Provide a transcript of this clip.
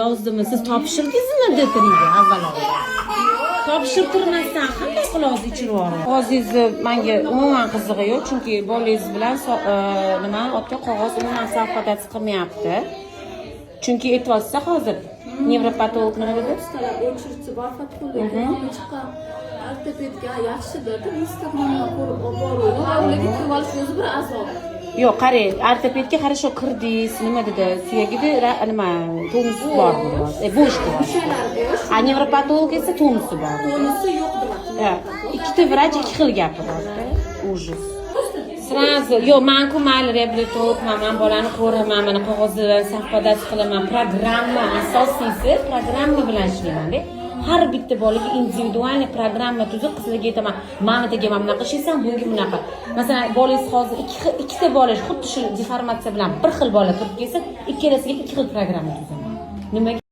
Yozdimi, siz topshirdingizmi D3ga avvalambor? Topshirtirmasdan qanday qilib ichirib yuboradi? Qog'ozingizni manga umuman qizig'i yo'q, chunki bolangiz bilan nima oti, qog'oz umuman совпадать qilmayapti. Chunki aytyapsiz hozir, nevropatolog nima dedi? Ustalar очередь bor Fathullaga chiqqan ortopedga yaxshi dedi. Instagramdan ko'rib olib boruvdim. Ularga kirib olish o'zi bir azob. Yo'q, qarang, ortopedga, хорошо, kirdingiz, nima dedi? Suyagida nima, tonusi bor deyapti. Bo'sh deyapti. Mushalar bo'sh. A nevropatolog esa tonusi bor. Tonusi yo'q deyapti. Ha, ikkita vrach ikki xil gapiryapti. Ужас. Сразу, yo'q, man-ku mayli, reabilitologman, man bolani ko'raman, mana qog'oz bilan совпадать qilaman. Programma, asosiysi programma bilan ishlaymanda. Har bitta bolaga индивидуальный programma tuzib, qizlarga aytaman, mana taga mana bunaqa ishlaysan, bunga bunaqa. Masalan, bolangiz hozir ikki xil, ikkita bola xuddi shu deformatsiya bilan bir xil bola kirib kelsa, ikkalasiga ikki xil programma tuzaman. Nimaga?